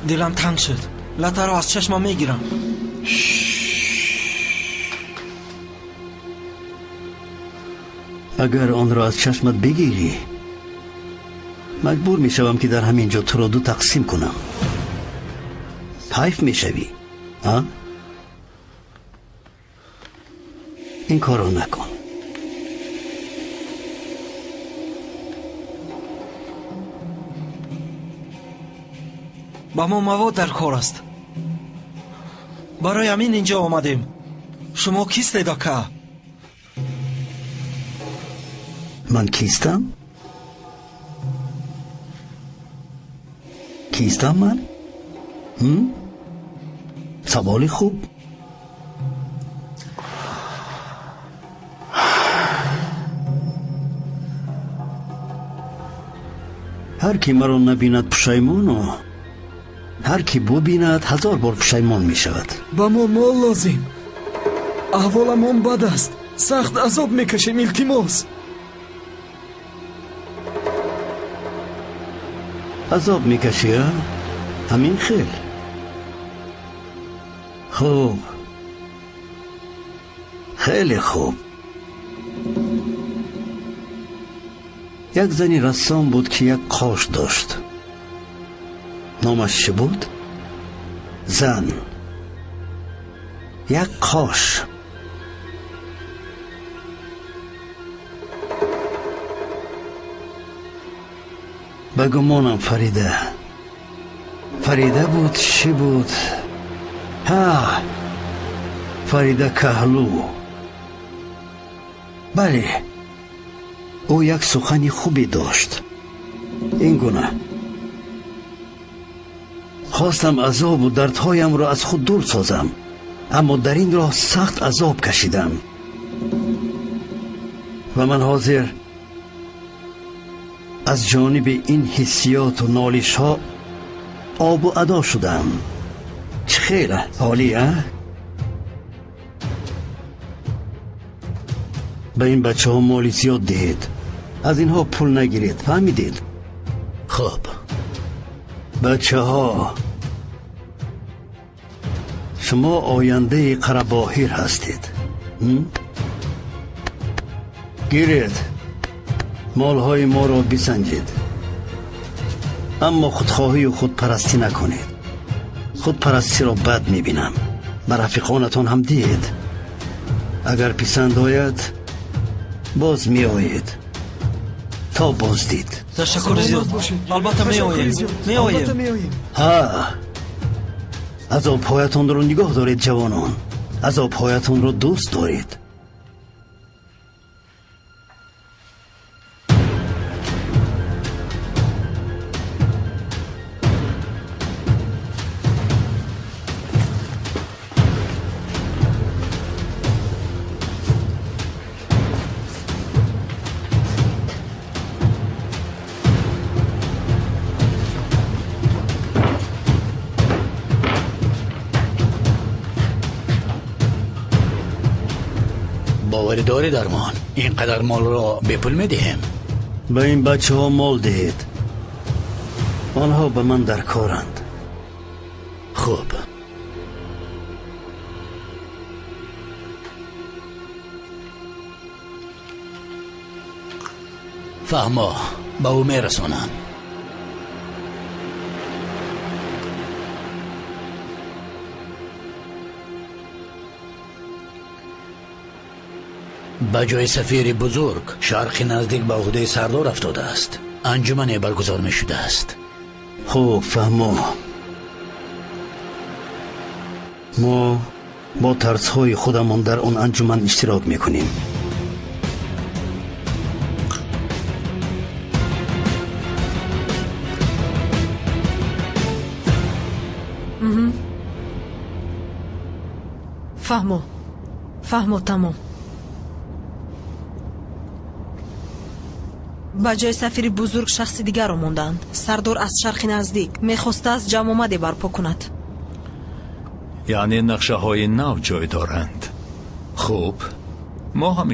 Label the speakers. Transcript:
Speaker 1: Дилам танг шуд. Латтаро аз чашмам мегирам.
Speaker 2: Агар онро аз чашмат бигирӣ, маҷбур мешавам, ки дар ҳамин ҷо туро ду тақсим кунам. Ҳайф мешавӣ, а? Ин корро накун.
Speaker 1: Ба мо мавод дар кор аст. Барои ҳамин инҷо омадем. Шумо кистед, ака?
Speaker 2: Ман кистам? Кистам ман? Саволи хуб. Ҳар ки маро набинад пушаймону, ҳар ки бубинад ҳазор бор пушаймон мешавад.
Speaker 3: Ба мо мол лозим. Аҳволамон бад аст. Сахт азоб мекашем, илтимос.
Speaker 2: Азоб мекашӣ, а? Ҳамин хел. Хуб, хеле хуб. Як зани рассом буд, ки як қош дошт. Номаш чӣ буд? Зан. Як қош. Ба гумонам Фарида. Фарида буд, чӣ буд? Ҳа, Фарида Каҳлу. Бале, ӯ як сухани хубе дошт. Ин гуна: хостам азобу дардҳоямро аз худ дур созам, аммо дар ин роҳ сахт азоб кашидам ва ман ҳозир аз ҷониби ин ҳиссиёту нолишҳо обу адо шудам. Чӣ хела олӣ, а? Ба ин бачаҳо моли зиёд диҳед, аз инҳо пул нагиред, фаҳмидед?
Speaker 4: Хуб.
Speaker 2: Бачаҳо, шумо ояндаи Қарабоҳир ҳастед. Гиред, молҳои моро бисанҷед, аммо худхоҳию худпарастӣ накунед. Худпарастиро бад мебинам. Ба рафиқонатон ҳам диҳед. Агар писанд ояд, боз меоед. То боздид.
Speaker 1: Ташаккури зиёд. Албатта меоем. Меоем.
Speaker 2: Ҳа, азобҳоятонро нигоҳ доред, ҷавонон. Азобҳоятонро дӯст доред.
Speaker 4: Боварӣ дорӣ, Дармон, ин қадар молро бепул медиҳем?
Speaker 2: Ба ин бачаҳо мол диҳед. Онҳо ба ман дар коранд.
Speaker 4: Хуб. Фаҳмо, ба ӯ мерасонам. Ба ҷои сафири бузург шарқи наздик ба ӯҳдаи сардор афтодааст. Анҷумане баргузор мешудааст.
Speaker 2: Хуб, фаҳмо. Мо бо тарсҳои худамон дар он анҷуман иштирок мекунем.
Speaker 5: Фаҳмо, фаҳмо, тамом. Ба ҷои сафири бузург шахси дигарро монданд. Сардор аз шарқи наздик мехостааст ҷамъомаде барпо кунад.
Speaker 6: Яъне нақшаҳои нав ҷой доранд. Хуб, мо ҳам